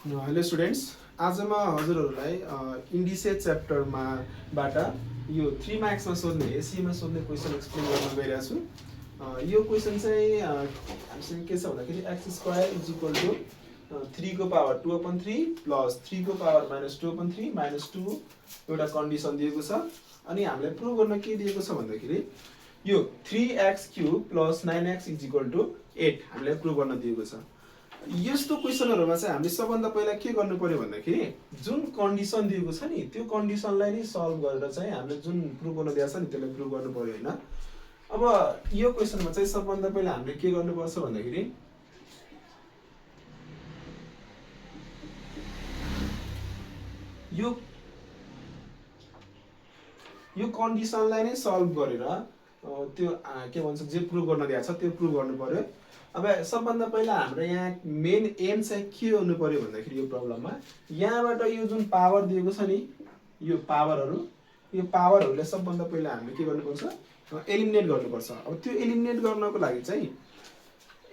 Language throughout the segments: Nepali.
हेलो स्टुडेन्ट्स, आज म हजुरहरूलाई इन्डिसेस च्याप्टरमा बाट यो 3 मार्क्समा सोध्ने एसीमा सोध्ने क्वेसन एक्सप्लेन गर्न गइरहेको छु। यो क्वेसन चाहिँ हामीसँग के छ भन्दाखेरि x square is equal to 3 को पावर 2/3 प्लस 3 को पावर माइनस 2/3 माइनस 2 एउटा कन्डिसन दिएको छ। अनि हामीलाई प्रुभ गर्न के दिएको छ भन्दाखेरि यो 3x³ plus 9x is equal to 8 हामीलाई प्रुभ गर्न दिएको छ। यस्तो क्वेसनहरुमा चाहिँ हामीले सबभन्दा पहिला के गर्नु पर्यो भन्दाखेरि जुन कन्डिसन दिएको छ नि त्यो कन्डिसनलाई नै सल्भ गरेर चाहिँ हामीले जुन प्रुभ गर्न दिएको छ नि त्यसलाई प्रुभ गर्नु पर्यो हैन। अब यो क्वेसनमा चाहिँ सबभन्दा पहिला हामीले के गर्नुपर्छ भन्दाखेरि यो कन्डिसनलाई नै सल्भ गरेर त्यो के भन्छ जे प्रुभ गर्न दिएको छ त्यो प्रुभ गर्नु पर्यो। अब सबभन्दा पहिला हाम्रो यहाँ मेन एम चाहिँ के हुनु पर्यो भन्दाखेरि यो प्रब्लममा यहाँबाट यो जुन पावर दिएको छ नि यो पावरहरूले सबभन्दा पहिला हामीले के गर्नुपर्छ एलिमिनेट गर्नुपर्छ। अब त्यो एलिमिनेट गर्नको लागि चाहिँ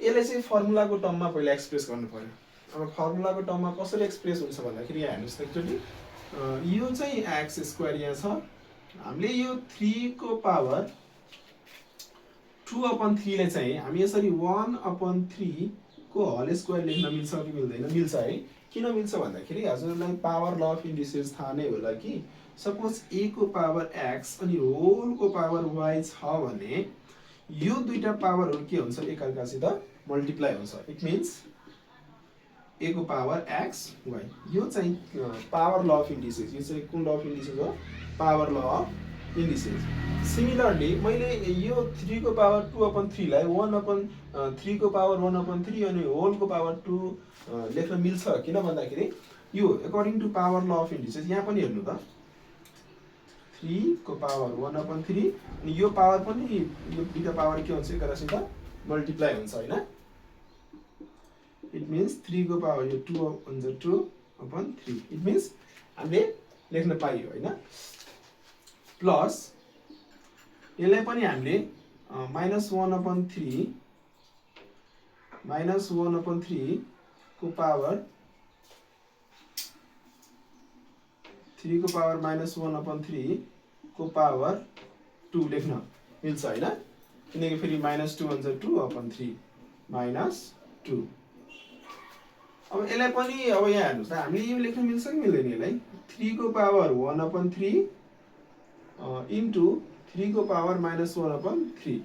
यसले चाहिँ फर्मुलाको टर्ममा पहिला एक्सप्रेस गर्नु पर्यो। अब फर्मुलाको टर्ममा कसरी एक्सप्रेस हुन्छ भन्दाखेरि यहाँ हेर्नुस् त एकचोटि यो चाहिँ एक्स स्क्वायर यहाँ छ। हामीले यो 3 को पावर 2/3 ले चाहिँ हामी यसरी 1/3 को होल स्क्वायर लेख्न मिल्छ कि मिल्दैन? मिल्छ है। किन मिल्छ भन्दाखेरि हजुरलाई पावर ल अफ इन्डिसेस थाहा नै होला कि सपोज a को पावर x अनि होल को पावर y छ भने यो दुईटा पावरहरु के हुन्छ एकअर्कासित मल्टिप्लाई हुन्छ। इट मिन्स a को पावर x y यो चाहिँ पावर ल अफ इन्डिसेस। यो चाहिँ कुन ल अफ इन्डिसेस हो? Power law of indices. Similarly मैले यो 3 को पावर 2/3 लाई 1/3 को पावर 1/3 अनि होल को पावर 2 लेख्न मिल्छ। किन भन्दाखेरि यो according to power law of indices यहाँ पनि हेर्नु त 3 को पावर 1/3 अनि यो पावर पनि यो दुईटा पावर के हुन्छ एकअर्कासित मल्टिप्लाई हुन्छ हैन। इट मिन्स 3 को पावर यो 2/3 इट मिन्स हामीले लेख्न पाइयो हैन। प्लस यसलाई पनि हामीले -1/3 को पावर 3 को पावर -1/3 को पावर 2 लेख्न मिल्छ हैन। किनकि फेरि -2/3 -2। अब यसलाई पनि अब यहाँ हेर्नुस् त हामीले यो लेख्न मिल्छ कि मिल्दैन? यसलाई 3 को पावर 1/3 इन्टु 3 को पावर -1/3।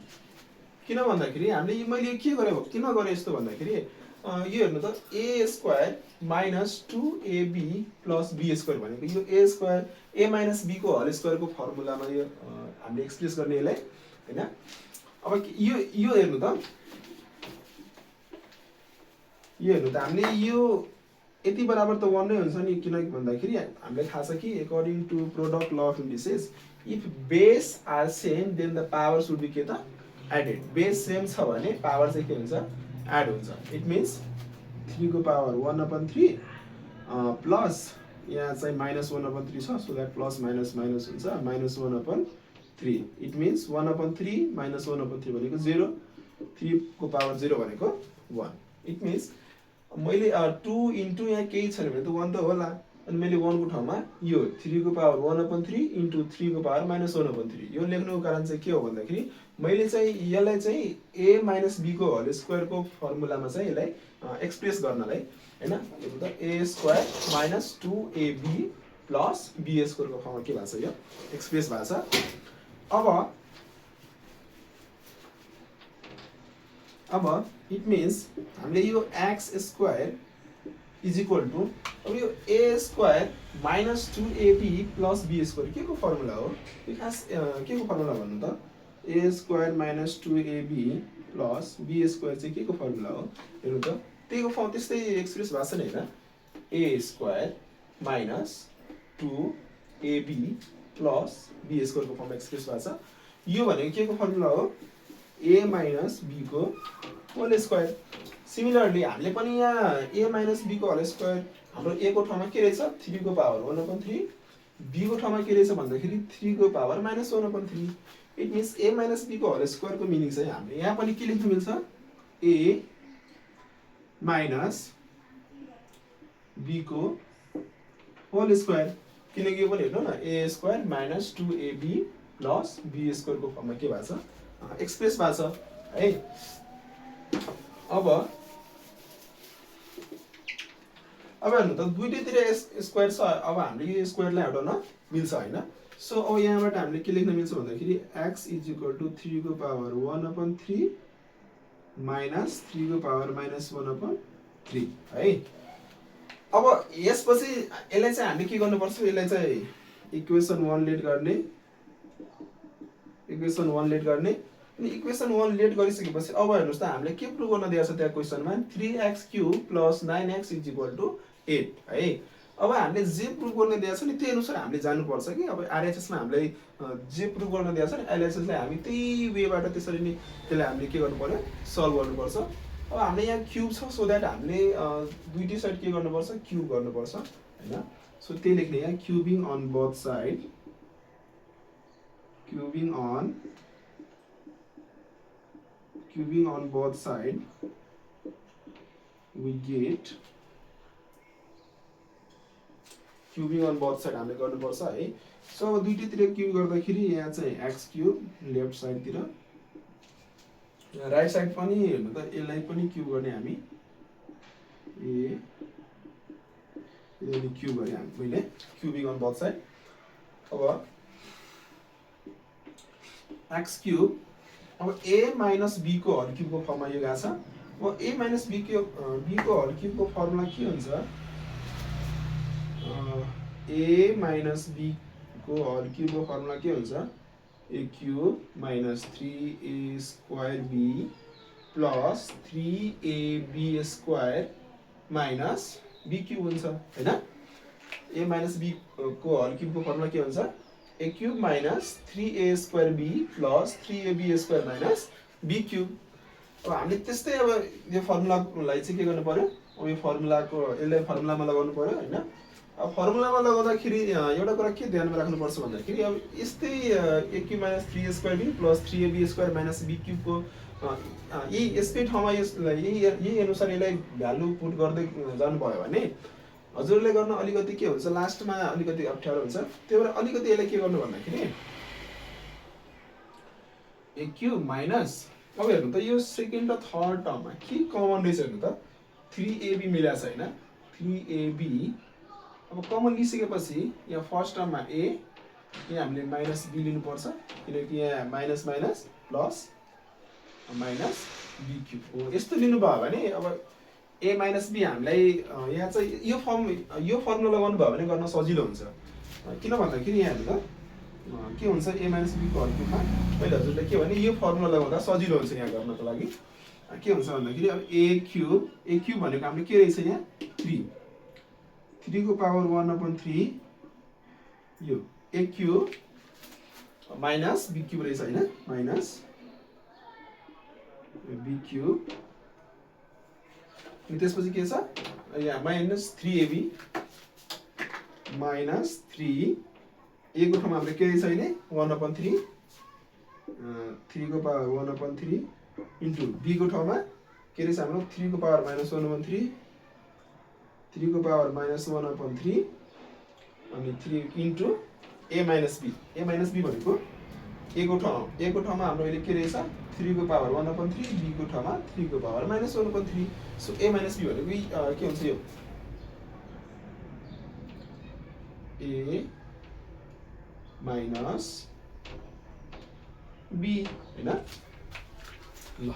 किन भन्दाखेरि हामीले मैले के गरे किन गरे यस्तो भन्दाखेरि यो हेर्नु त a square minus 2ab plus b square भनेको यो a square a minus b को होल स्क्वायर को फर्मुलामा यो हामीले एक्सप्रेस गर्ने यसलाई हैन। अब यो हेर्नु त हामीले यो यति बराबर त 1 नै हुन्छ नि। किन भन्दाखेरि हामीले थाहा छ कि according to product law of indices if base are same then the power should be के त एडेड। बेस सेम छ भने पावर चाहिँ के हुन्छ एड हुन्छ। इट मिन्स 3 को पावर 1/3 प्लस यहाँ चाहिँ -1/3 छ so that plus minus minus हुन्छ -1/3। इट मिन्स 1/3 -1/3 भनेको 0 3 को पावर 0 भनेको 1। इट मिन्स मैले 2 इन्टु यहाँ केही छैन भने त 1 त होला अनि मैले 1 को ठाउँमा यो 3 को पावर 1/3 इन्टु 3 को पावर -1/3 यो लेख्नुको कारण चाहिँ के हो भन्दाखेरि मैले चाहिँ यसलाई चाहिँ a माइनस b को होल स्क्वायर को फर्मुलामा चाहिँ यसलाई एक्सप्रेस गर्नलाई हैन। हेर्नु त a square minus 2ab plus b square को फर्ममा के भएको छ यो एक्सप्रेस भएको छ। अब इट मिन्स हामीले यो x square is equal to अब यो a square minus 2ab plus b square के को फर्मुला हो? यो खास के को फर्मुला भन्नु त a square minus 2ab plus b square चाहिँ के को फर्मुला हो? हेर्नु त त्यहीको फर्म त्यस्तै एक्सप्रेस भएको छ नि हैन। a square minus 2ab plus b square को फर्म एक्सप्रेस भएको छ। यो भनेको के को फर्मुला हो? a माइनस b को होल स्क्वायर। सिमिलरली हामीले पनि यहाँ a माइनस b को होल स्क्वायर हाम्रो a को ठाउँमा के रहेछ 3 को पावर 1/3 b को ठाउँमा के रहेछ भन्दाखेरि 3 को power -1/3। It means a minus b को होल स्क्वायर को मिनिङ चाहिँ हामीले यहाँ पनि के लेख्न मिल्छ a माइनस बी को होल स्क्वायर, किनकि यो पनि हेर्नु न A square minus 2ab plus B स्क्वायरको फर्ममा के भएको छ एक्सप्रेस भएको छ है। अब हेर्नु त दुईटैतिर स्क्वायर छ, अब हामीले यो स्क्वायरलाई हटाउन मिल्छ होइन। सो अब यहाँबाट हामीले के लेख्न मिल्छ भन्दाखेरि x इज इक्वल टु 3 को पावर 1/3 माइनस 3 को पावर माइनस 1/3 है। अब यसपछि यसलाई चाहिँ हामीले के गर्नुपर्छ, यसलाई चाहिँ इक्वेसन 1 लेट गर्ने, इक्वेसन 1 लेट गर्ने। अनि इक्वेसन 1 लेट गरिसकेपछि अब हेर्नुस् त हामीले के प्रुभ गर्न दिएको छ त्यहाँ क्वेसनमा 3x³ + 9x = 8 है। अब हामीले जे प्रुभ गर्न दिएको छ नि त्यही अनुसार हामीले जानुपर्छ कि। अब आरएचएस मा हामीले जे प्रुभ गर्न दिएको छ नि एलएचएस लाई हामी त्यही वेबाट त्यसरी नै त्यसलाई हामीले के गर्नु पर्यो, सल्भ गर्नुपर्छ। अब हामीले यहाँ क्युब छ, सो दैट हामीले दुईटै साइड के गर्नुपर्छ, क्युब गर्नुपर्छ हैन। सो त्यही लेख्ने यहाँ cubing on both side, cubing on both side we get cubing on both side हामीले गर्नुपर्छ है। सो अब दुईटैतिर क्युब गर्दाखेरि यहाँ चाहिँ x³ लेफ्ट साइडतिर, राइट साइड पनि हेर्नु त यसलाई पनि क्युब गर्ने हामी, यसले क्युब गरे हामी मैले क्युबिङ अन बोथ साइड। अब x³, अब a माइनस b को होल क्युबको फर्ममा यो गएको छ। अब a माइनस b को होल क्युबको फर्मुला के हुन्छ, a माइनस b को होल क्युबको फर्मुला के हुन्छ, a³ minus 3a² plus 3ab² minus b³ हुन्छ हैन। a माइनस b को होल क्युबको फर्मुला के हुन्छ, a³ minus 3a² plus 3ab² minus b³। अब हामीले त्यस्तै अब यो फर्मुलालाई चाहिँ के गर्नु पर्यो, अब यो फर्मुलाको यसलाई फर्मुलामा लगाउनु पर्यो हैन। अब फर्मुलामा लगाउँदाखेरि एउटा कुरा के ध्यानमा राख्नुपर्छ भन्दाखेरि अब यस्तै a³ minus 3a² plus 3ab² minus b³ को यही यसकै ठाउँमा यसलाई यही अनुसार यसलाई भ्यालु पुट गर्दै जानुभयो भने हजुरले गर्न अलिकति के हुन्छ, लास्टमा अलिकति अप्ठ्यारो हुन्छ। त्यही भएर अलिकति यसलाई के गर्नु भन्दाखेरि a³ माइनस, अब हेर्नु त यो सेकेन्ड र थर्ड टर्ममा के कमन रहेछ हेर्नु त, 3ab मिलाएको छ हैन, 3ab। अब कमन लिइसकेपछि यहाँ फर्स्ट टर्ममा a, यहाँ हामीले माइनस b लिनुपर्छ किनकि यहाँ minus minus plus minus b³ हो। यस्तो लिनुभयो भने अब a माइनस b हामीलाई यहाँ चाहिँ यो फर्मुला लगाउनु भयो भने गर्न सजिलो हुन्छ। किन भन्दाखेरि यहाँ हेर्नु त के हुन्छ, a माइनस b को होल क्युबमा मैले हजुरले के भने यो फर्मुला लगाउँदा सजिलो हुन्छ यहाँ गर्नको लागि। के हुन्छ भन्दाखेरि अब a³ भनेको हाम्रो के रहेछ यहाँ 3 को पावर 1/3 यो a³ माइनस b³ रहेछ हैन, माइनस b³। अनि त्यसपछि के छ यहाँ माइनस 3ab माइनस 3 a को ठाउँमा हाम्रो के रहेछ अहिले 1/3, 3 को पावर 1/3 इन्टु b को ठाउँमा के रहेछ हाम्रो 3 को पावर माइनस 1/3, 3 को पावर माइनस 1/3 अनि 3 इन्टु a माइनस b भनेको a को ठाउँमा हाम्रो अहिले के रहेछ 3 को पावर 1/3, b को ठाउँमा 3 को power minus 1/3। So a minus b भनेको के हुन्छ, यो a माइनस b हैन। ल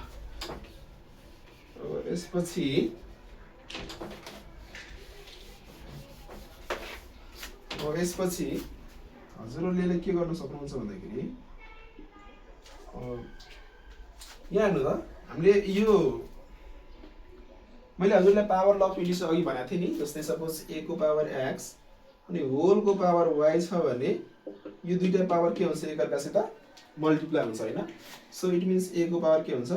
अब यसपछि हजुरहरूले के गर्न सक्नुहुन्छ भन्दाखेरि यहाँ हेर्नु त हामीले यो मैले हजुरलाई पावर ल अफ इन्डिसेस अघि भनेको थिएँ नि, जस्तै सपोज a को पावर x अनि होल को पावर y छ भने यो दुईटा पावर के हुन्छ, एकअर्कासित मल्टिप्लाई हुन्छ हैन। सो इट मिन्स a को पावर के हुन्छ,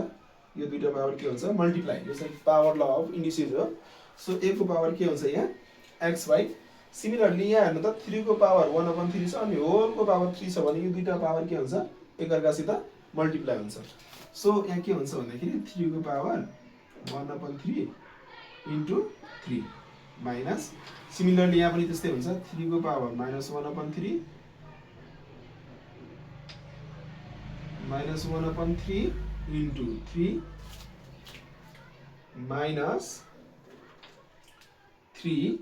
यो दुईटा पावर के हुन्छ मल्टिप्लाई, यो चाहिँ पावर ल अफ इन्डिसेस हो। सो a को पावर के हुन्छ यहाँ xy। सिमिलरली यहाँ हेर्नु त 3 को पावर 1/3 छ अनि होल को पावर 3 छ भने यो दुईटा पावर के हुन्छ एकअर्कासित मल्टिप्लाई हुन्छ। सो यहाँ के हुन्छ भन्दाखेरि 3 को पावर 1/3 इन्टु 3 माइनस सिमिलरली यहाँ पनि त्यस्तै हुन्छ 3 को पावर -1/3 -1/3 इन्टु 3 माइनस 3।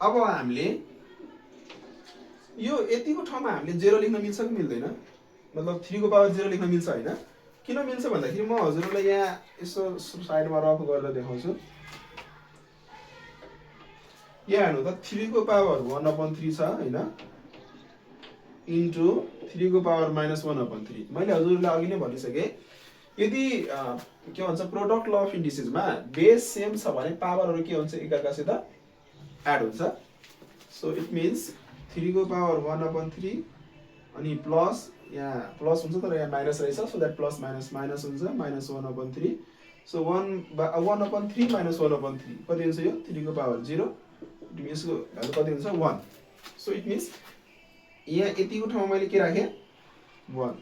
अब हामीले यो यतिको ठाउँमा हामीले 0 लेख्न मिल्छ कि मिल्दैन? मतलब 3 को पावर 0 लेख्न मिल्छ हैन? किन मिल्छ भन्दाखेरि म हजुरलाई यहाँ यसो साइडमा रफ गरेर देखाउँछु। यहाँ हेर्नु त 3 को पावर 1/3 छ हैन, इन्टु 3 को पावर -1/3। मैले हजुरलाई अघि नै भनिसके यदि के भन्छ product law of इन्डिसेसमा base same छ भने पावरहरु के हुन्छ एकअर्कासित एड हुन्छ। सो इट मिन्स 3 को पावर 1/3 अनि प्लस यहाँ प्लस हुन्छ तर यहाँ माइनस रहेछ, so that plus minus minus हुन्छ -1/3। सो 1/3 -1/3 कति हुन्छ यो 3 को पावर 0। इट मिन्स को भ्यालु कति हुन्छ 1। सो इट मिन्स यहाँ यतिको ठाउँमा मैले के राखेँ 1।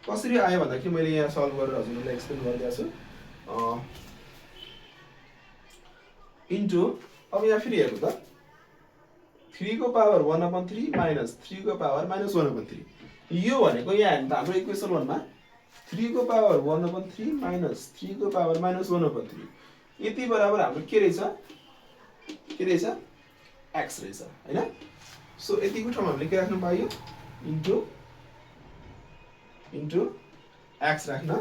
कसरी आयो भन्दाखेरि मैले यहाँ सल्भ गरेर हजुरलाई एक्सप्लेन गरिदिएको छु। इन्टु अब यहाँ फेरि हेर्नु त 3 को पावर 1/3 माइनस 3 को पावर -1/3। यो भनेको यहाँ हेर्नु त हाम्रो इक्वेसन 1 मा 3 को पावर 1/3 माइनस 3 को पावर -1/3 यति बराबर हाम्रो के रहेछ x रहेछ हैन। सो यतिको ठाउँमा हामीले के राख्न पाइयो इन्टु x राख्न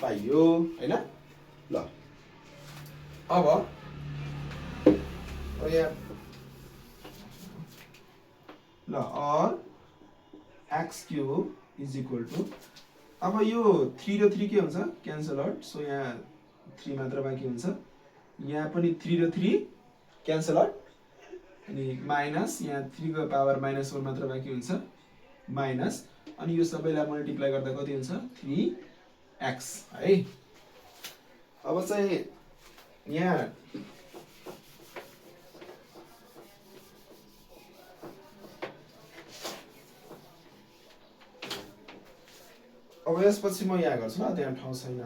पाइयो हैन। ल अब यहाँ ल और x³ इज इक्वल टु अब यो 3 र 3 के हुन्छ क्यान्सल आउट। सो यहाँ 3 मात्र बाँकी हुन्छ, यहाँ पनि 3 र 3 क्यान्सल आउट अनि माइनस यहाँ 3 को पावर -1 मात्र बाँकी हुन्छ माइनस अनि यो सबैलाई मल्टिप्लाई गर्दा कति हुन्छ 3x है। अब चाहिँ यहाँ अब यसपछि म यहाँ गर्छु न, त्यहाँ ठाउँ छैन।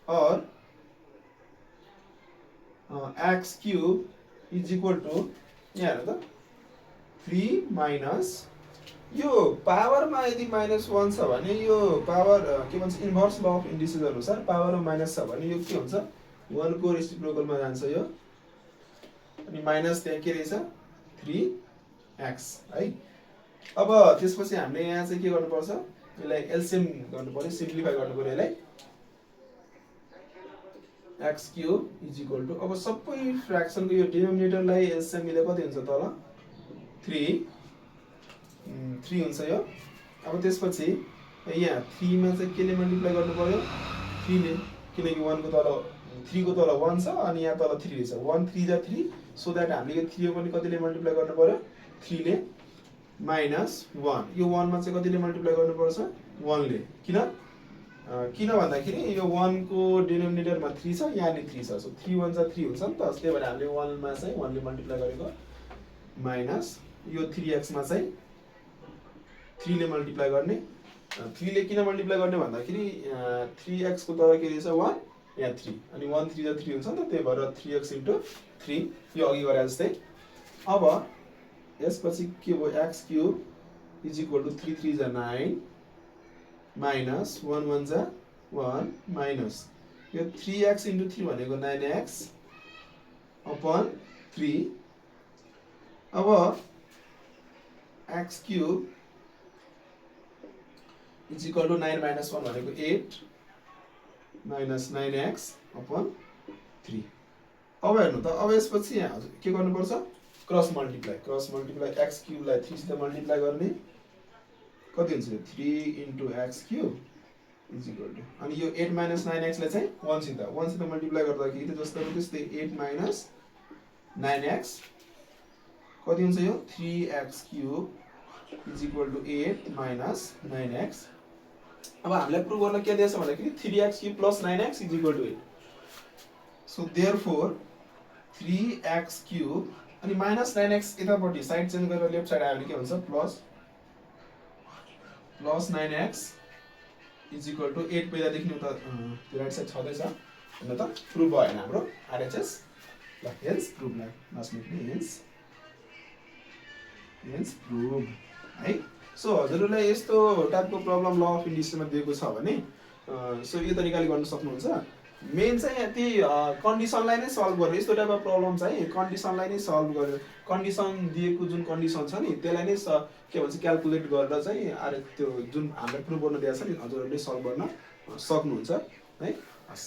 और x³ इज इक्वल टु यहाँ हेर्नु त 3 माइनस यो पावरमा यदि -1 छ भने यो पावर के भन्छ इन्भर्स ल अफ इन्डिसेस अनुसार पावरमा माइनस छ भने यो के हुन्छ 1 को रेसिप्रोकलमा जान्छ यो अनि माइनस त्यहाँ के रहेछ 3x है। अब त्यसपछि हामीले यहाँ चाहिँ के गर्नुपर्छ यसलाई एलसीएम गर्नुपर्यो, सिम्प्लिफाई गर्नुपर्यो यसलाई। x³ इज इक्वल टु अब सबै फ्र्याक्सनको यो डिनोमिनेटरलाई एलसीएम मिले कति हुन्छ तल 3 हुन्छ यो। अब त्यसपछि यहाँ 3 मा चाहिँ केले मल्टिप्लाई गर्नुपर्यो 3 ले, किनकि 1 को तल 3 को तल 1 छ अनि यहाँ तल 3 रहेछ 1 3 जा 3। सो दैट हामीले यो 3 पनि कतिले मल्टिप्लाई गर्नुपर्यो 3 ले माइनस 1 यो 1 मा चाहिँ कतिले मल्टिप्लाई गर्नुपर्छ 1 ले। किन भन्दाखेरि यो 1 को डिनोमिनेटरमा 3 छ यहाँ नि 3 छ, सो 3 1 जा 3 हुन्छ नि त। त्यही भएर हामीले 1 मा चाहिँ 1 ले मल्टिप्लाई गरेको माइनस यो 3x मा चाहिँ 3 ले मल्टिप्लाई गर्ने। 3 ले किन मल्टिप्लाई गर्ने भन्दाखेरि 3x को तल के रहेछ 1 यहाँ 3 अनि 1 3 जा 3 हुन्छ नि त, त्यही भएर 3x इन्टु 3 यो अघि गरे जस्तै। अब यसपछि के भयो x³ इज इक्वल टु 3 3 जा 9 माइनस 1 1 जा 1 माइनस यो 3x इन्टु 3 भनेको 9x अपॉन 3। अब x³ is equal to 9 minus 1 भनेको 8 माइनस 9x अपॉन 3। अब हेर्नु त अब यसपछि यहाँ के गर्नुपर्छ क्रस मल्टिप्लाई x³ लाई 3 सित मल्टिप्लाई गर्ने कति हुन्छ 3 into x³ is equal to अनि यो 8 माइनस 9x लाई चाहिँ 1 सित मल्टिप्लाई गर्दाखेरि जस्तो त्यस्तै 8 माइनस 9x कति हुन्छ यो 3x³ is equal to 8 minus 9x। अब हामीलाई प्रुभ गर्न के दिएछ भन्दाखेरि 3x³ plus 9x is equal to 8। So therefore 3x³ अनि माइनस 9x यतापट्टि साइड चेन्ज गरेर लेफ्ट साइड आयो भने के हुन्छ plus 9x is equal to 8 पहिलादेखि उता त्यो राइट साइड छँदैछ होइन त प्रुभ भयो होइन हाम्रो आरएचएस ल हेन्स प्रुभ लास्ट मिनटले हेन्स प्रुभ है सो हजुरहरूलाई यस्तो टाइपको प्रब्लम ल अफ इन्डिसेसमा दिएको छ भने सो यो तरिकाले गर्न सक्नुहुन्छ मेन चाहिँ यति कन्डिसनलाई नै सल्भ गरेर यस्तो टाइप अफ प्रब्लम चाहिँ कन्डिसनलाई नै सल्भ गरेर कन्डिसन दिएको जुन कन्डिसन छ नि त्यसलाई नै के भन्छ क्यालकुलेट गरेर चाहिँ त्यो जुन हामीलाई प्रुभ गर्न दिएको छ नि हजुरहरूले सल्भ गर्न सक्नुहुन्छ है हस्